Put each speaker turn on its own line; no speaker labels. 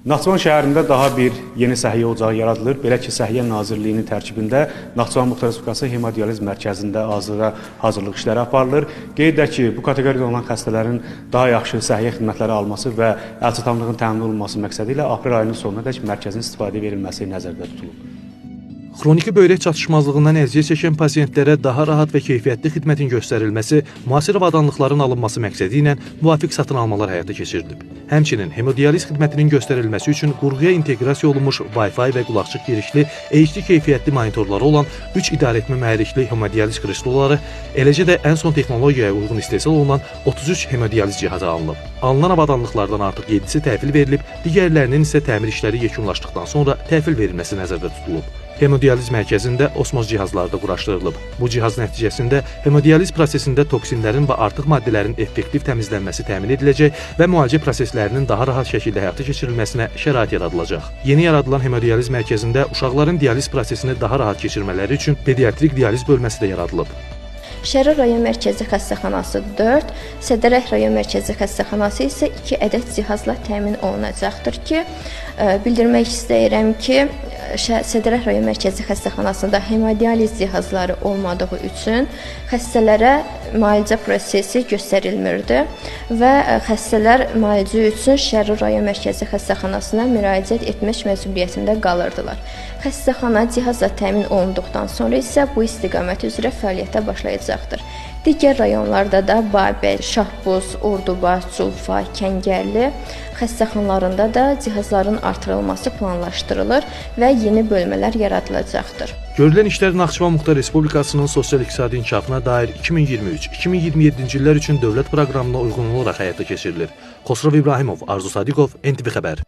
Naxçıvan şəhərində daha bir yeni səhiyyə ocağı yaradılır. Belə ki, Səhiyyə Nazirliyinin tərkibində Naxçıvan Muxtar Respublikası Hemodializ Mərkəzində hazırlıq işləri aparılır. Qeyd edək ki, bu kateqoriyada olan xəstələrin daha yaxşı səhiyyə xidmətləri alması və əlçatanlığın təmin olunması məqsədi ilə aprel ayının sonunadək mərkəzin istifadəyə verilməsi nəzərdə tutulub.
Xroniki böyrək çatışmazlığından əziyyət çəkən pasientlərə daha rahat və keyfiyyətli xidmətin göstərilməsi, müasir avadanlıqların alınması məqsədi ilə müvafiq satın almalar həyata keçirilib. Həmçinin hemodializ xidmətinin göstərilməsi üçün qurğuya inteqrasiya olunmuş Wi-Fi və qulaqçıq girişli HD keyfiyyətli monitorları olan 3 idarəetmə mühərrikli hemodializ kresloları, eləcə də ən son texnologiyaya uyğun istehsal olunan 33 hemodializ cihazı alınıb. Alınan avadanlıqlardan artıq 7-si təhvil verilib, digərlərinin isə təmir işləri yekunlaşdıqdan sonra təhvil verilməsi nəzərdə tutulub. Hemodializ mərkəzində osmoz cihazları da quraşdırılıb. Bu cihaz nəticəsində hemodializ prosesində toksinlərin və artıq maddələrin effektiv təmizlənməsi təmin ediləcək və müalicə proseslərinin daha rahat şəkildə həyata keçirilməsinə şərait yaradılacaq. Yeni yaradılan hemodializ mərkəzində uşaqların dializ prosesini daha rahat keçirmələri üçün pediatrik dializ bölməsi də yaradılıb.
Şərri rayon mərkəzi xəstəxanası 4, Sədərək rayon mərkəzi xəstəxanası isə 2 ədəd cihazla təmin olunacaqdır ki, bildirmək istəyirəm ki, Sədərək rayon mərkəzi xəstəxanasında hemodializ cihazları olmadığı üçün xəstələrə müalicə prosesi göstərilmirdi və xəstələr müalicə üçün Şərri rayon mərkəzi xəstəxanasına müraciət etmək məcburiyyətində qalırdılar. Xəstəxana cihazla təmin olunduqdan sonra isə bu istiqamət üzrə fəaliyyətə başlayacaqdır. Digər rayonlarda da Babək, Şahbuz, Ordubad, Culfa, Kəngərli xəstəxanalarında da cihazların artırılması planlaşdırılır və yeni bölmələr yaradılacaqdır.
Görülən işlər Naxçıvan Muxtar Respublikasının sosial-iqtisadi inkişafına dair 2023-2027-ci illər üçün dövlət proqramına uyğun olaraq həyata keçirilir. Xosrov İbrahimov, Arzu Sadiqov, NTV Xəbər.